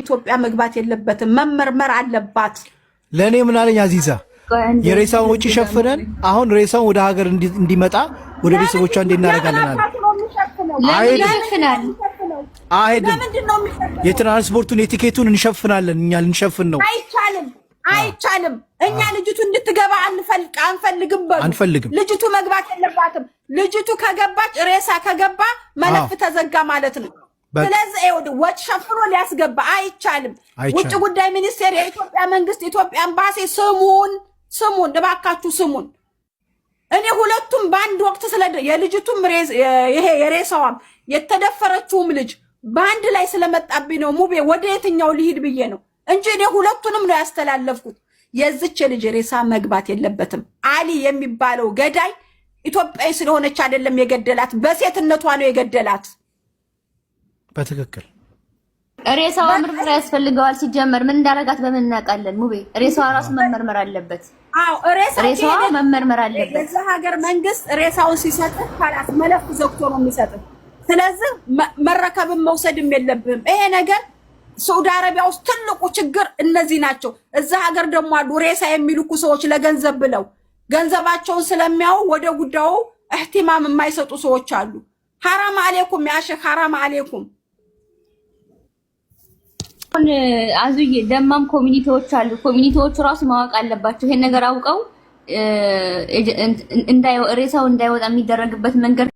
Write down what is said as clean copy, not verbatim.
ኢትዮጵያ መግባት የለበትም፣ መመርመር አለባት። ለእኔ ምን አለኝ አዚዛ፣ የሬሳውን ወጪ ሸፍነን አሁን ሬሳውን ወደ ሀገር እንዲመጣ ወደ ቤተሰቦቿ እንዴ እናደርጋለን አለ። አይሄድም። የትራንስፖርቱን የቲኬቱን እንሸፍናለን፣ እኛ ልንሸፍን ነው። አይቻልም፣ አይቻልም። እኛ ልጅቱ እንድትገባ አንፈልግም፣ በሉ። አንፈልግም። ልጅቱ መግባት የለባትም። ልጅቱ ከገባች፣ ሬሳ ከገባ ملف ተዘጋ ማለት ነው። ስለዚህ ይኸውልህ ወጭ ሸፍኖ ሊያስገባ አይቻልም። ውጭ ጉዳይ ሚኒስቴር፣ የኢትዮጵያ መንግስት፣ ኢትዮጵያ ኤምባሲ ስሙን፣ ስሙን፣ እባካችሁ ስሙን። እኔ ሁለቱም በአንድ ወቅት ስለ የልጅቱም ይሄ የሬሳዋም የተደፈረችውም ልጅ በአንድ ላይ ስለመጣብኝ ነው ሙቤ ወደ የትኛው ልሂድ ብዬ ነው እንጂ እኔ ሁለቱንም ነው ያስተላለፍኩት። የዚች የልጅ ሬሳ መግባት የለበትም። አሊ የሚባለው ገዳይ ኢትዮጵያዊ ስለሆነች አይደለም የገደላት፣ በሴትነቷ ነው የገደላት። በትክክል። ሬሳዋ ምርመራ ያስፈልገዋል። ሲጀመር ምን እንዳረጋት በምን እናውቃለን? ሙቤ፣ ሬሳዋ ራሱ መመርመር አለበት። አዎ፣ ሬሳዋ መመርመር አለበት። የዛ ሀገር መንግስት ሬሳውን ሲሰጥህ خلاص ملف ዘግቶ ነው የሚሰጥህ። ስለዚህ መረከብም መውሰድም የለብህም። ይሄ ነገር ሳዑዲ አረቢያ ውስጥ ትልቁ ችግር እነዚህ ናቸው። እዛ ሀገር ደግሞ አሉ ሬሳ የሚልኩ ሰዎች፣ ለገንዘብ ብለው ገንዘባቸውን ስለሚያዩ ወደ ጉዳዩ اهتمام የማይሰጡ ሰዎች አሉ። حرام عليكم يا شيخ፣ حرام عليكم። አሁን አዙዬ ደማም community ዎች አሉ። Community ዎቹ ራሱ ማወቅ አለባቸው። ይሄን ነገር አውቀው ሬሳው እንዳይወጣ የሚደረግበት መንገድ